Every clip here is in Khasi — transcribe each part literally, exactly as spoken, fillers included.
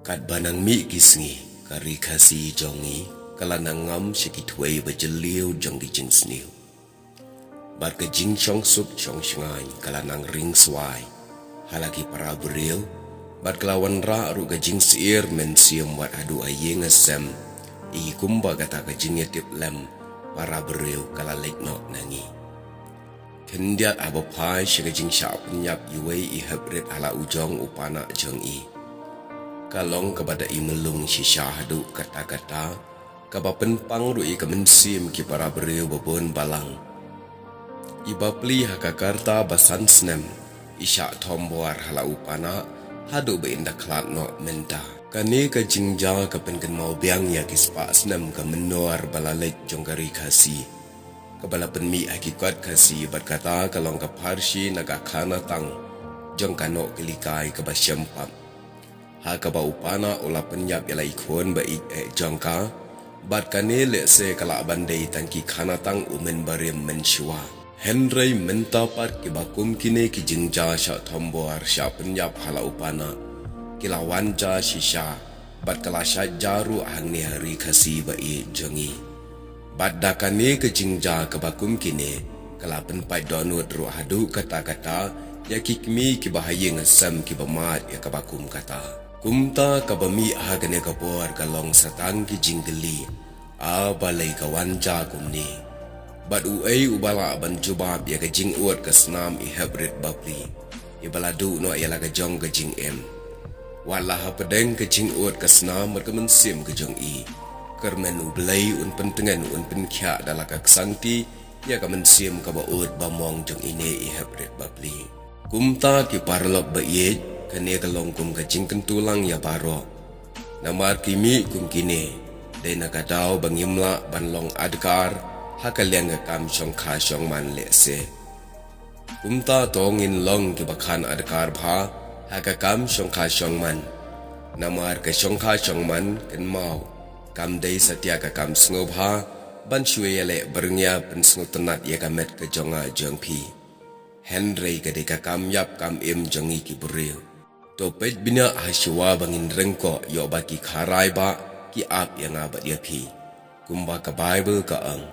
Katba nang mih ki sngi, ka ri Khasi jong ngi ka la nang ngam sha ki thwei ba jylliew jong ki jingsniew. Bad ka jingshongsuk shongshngaiñ ka la nang ringswai ha la ki para briew, bad ka la wanrah ruh ka jingsyier mynsiem wat haduh ha ïing ha sem, ïa kumba kata ka jingïatip lem para briew ka la leit noh na ngi. Khyndiat haba phai sha ka jingshah pynïap iwei i heprit ha la u jong u panak jong i, ka long kaba da i myllung shisha haduh katta katta, kaba pynpang ruh ïa ka mynsiem ki para briew ba bun balang. I bapli ha ka rta ba san snem i shah thombor ha la u panak haduh ba in da khlad noh mynta. Kane ka jingjia ka pynkynmaw biang ïa ki spah snem ka mynnor ba la leit jong ka ri Khasi, kaba la pynmih ha ki kot Khasi, bad kata ka long ka pharshi na ka khanatang jong ka Nohkyllikai kaba shem pap, ha kaba u panak u la pynïap ïa la i khun ba ïeit eh jong ka. Bad kane lehse ka lah ban dei tang ki khanatang u mynbarim mynshuwa. Hynrei mynta pat kiba kum kine ki jingjia shah thombor shah pynïap ha la u panak ki la wan jia shisha, bad ka la shah jia ruh hangne ha ri Khasi ba ïeit jong ngi. Bad da kane ka jingjia kaba kum kine ka la pynpait dohnud ruh haduh katta katta ïa ki kmie kiba ha ïing ha sem kiba mad ïa kaba kum kata. Kumta kaba mih ha kane ka por ka long sa tang ki jingkylli, a balei ka wan jia kumne? Bad uei uba lah ban jubab ïa ka jingud ka snam i heprit bapli, iba la duh noh ïa la ka jong ka jingim? Wat la hapdeng ka jingud ka snam bad ka mynsiem ka jong i, kyrmen U Blei un pyntngen un pynkhiah da la ka ksangti ïa ka mynsiem kaba ud ba mong jong ine i heprit bapli. Kumta ki paralok ba ïeit, kane ka long kum ka jingkyntu lang ïa baroh. Namar ki mih kum kine dei na ka daw ba ngim lah ban long adkar ha ka liang ka kam shongkha shongman lehse. Kumta to ngin long kiba khan adkar bha ha ka kam shongkha shongman. Namar ka shongkha shongman kynmaw kam dei satia ka kam sngewbha ban shu ïaleh byrngïa pynsngewtynnat ïa ka met ka jong nga jong phi. Hynrei ka dei ka kam ïap kam im jong ngi ki briew. To peit bniah ha shuwa ba ngin ryngkoh ïoh ba ki kharai ba ki ap ïa nga bad ïa phi. Kumba ka Baibl ka ong,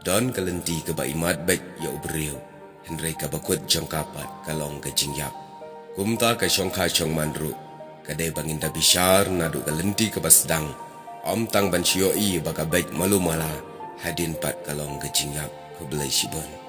don ka lynti kaba imat beit ïa u briew, hynrei kaba kut jong ka pat ka long ka jingïap. Kumta ka shongkha shongman ruh ka dei ba ngin da bishar naduh ka lynti kaba sdang, ym tang ban shu ïohi ba ka beit malu mala hadien pat ka long ka jingïap. Khublei shibun.